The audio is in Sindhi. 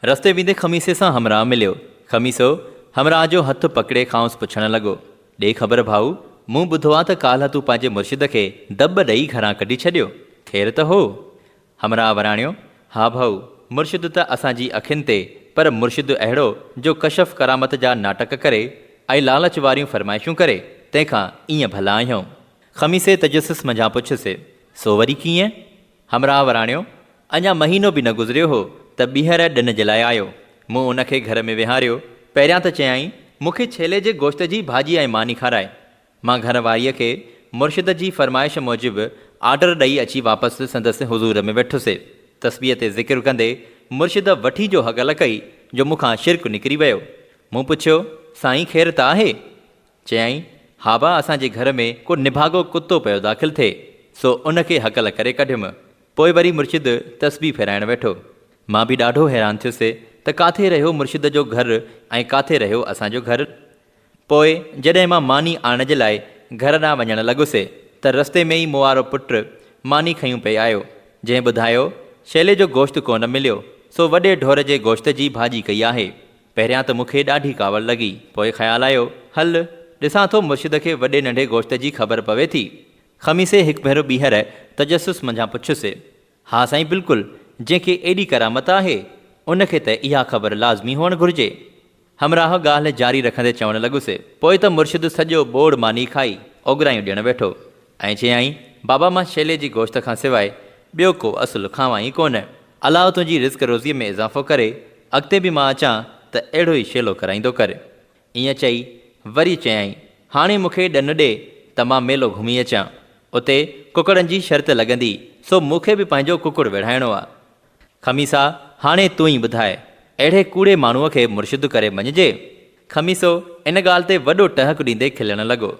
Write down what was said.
رستي ويندي خميسي سان همراهه مليو. خميسو همراهه جو هٿ پڪڙي کانئس پڇڻ لڳو، ڏي خبر ڀائو، مون ٻڌو آ ته ڪالهه تون پنهنجي مرشد کي دٻ ڏئي گهران ڪڍي ڇڏيو، خير ته هو؟ همراهه وراڻيو، ها ڀائو، مرشد ته اسان جي اکين تي، پر مرشد اهڙو جو ڪشف ڪرامت جا ناٽڪ ڪري ۽ لالچ واريون فرمائشون ڪري، تنهن کان ائين ڀلا آهيون. خميسي تجسس منجهان پڇيس، سو وري ڪيئن؟ همراهه وراڻيو، اڃا مهينو به نه گذريو هو ته ٻيهر ڏن جي لاء آيو. مون ان کي گهر ۾ ويهاريو. پهريان ته چيائين، مون کي ڇيلي جي گوشت جي ڀاڄي ۽ ماني کاراء. مان گهر واريء کي مرشد جي فرمائش موجب آرڊر ڏئي اچي واپس سندس حضور ۾ ويٺس. تسبيح تي ذڪر ڪندي مرشد وٺي جو هڪل ڪئي جو مون کان شرڪ نڪري ويو. مون پڇيو، سائين خير ته آهي؟ چيائين، ها با اسان جي گهر ۾ ڪو نڀاڳو ڪتو پيو داخل ٿئي، سو ان کي هڪل ڪري ڪڍيم. پوء وري مرشد تسبيح ڦيرائڻ ويٺو. مان به ڏاڍو حيران ٿيس ته ڪاٿي رهيو مرشد جو گهر ۽ ڪاٿي رهيو اسان جو گهر. پوء جڏهن مان ماني آڻڻ جي لاء گهر ڏانهن وڃڻ لڳس ته رستي ۾ ئي مون وارو پٽ ماني کنيون پئي آيو، جنهن ٻڌايو، شيلي جو گوشت ڪونه مليو، سو وڏي ڍور جي گوشت جي ڀاڄي ڪئي آهي. پهريان ته مون کي ڏاڍي ڪاوڙ لڳي، پوء خيال آيو، هل، ڏسان ٿو مرشد کي وڏي ننڍي گوشت جي خبر پوي ٿي. خميسي هڪ ڀيرو ٻيهر تجسس منجهان پڇيس. ها سائين بلڪل، جنهن کي ايڏي ڪرامت آهي، ان کي ته اها خبر لازمي هئڻ گهرجي. همراهه ڳالهه جاري رکندي چوڻ لڳس، پوء ته مرشد سڄو ٻوڙ ماني کائي اوڳرايون ڏيڻ ويٺو ۽ چيائين، بابا مان شيلي جي گوشت کان سواء ٻيو ڪو اصل کاوان ئي ڪونه. الله تنهنجي رزق روزيء ۾ اضافو ڪري، اڳتي به مان اچان ته اهڙو ئي شيلو ڪرائيندو ڪر. ائين چئي وري چيائين، هاڻي مون کي ڏن ڏي ته مان ميلو گهمي اچان. اتي ڪڪڙن جي شرط لڳندي، سو مون کي به پنهنجو ڪڪڙ ويڙهائڻو آ. خميسا، هاڻي تون ئي ٻڌاء، اهڙي ڪوڙي ماڻهوء کي مرشد ڪري مڃجي؟ خميسو ان ڳالهه تي وڏو ٽهڪ ڏيندي کلڻ لڳو.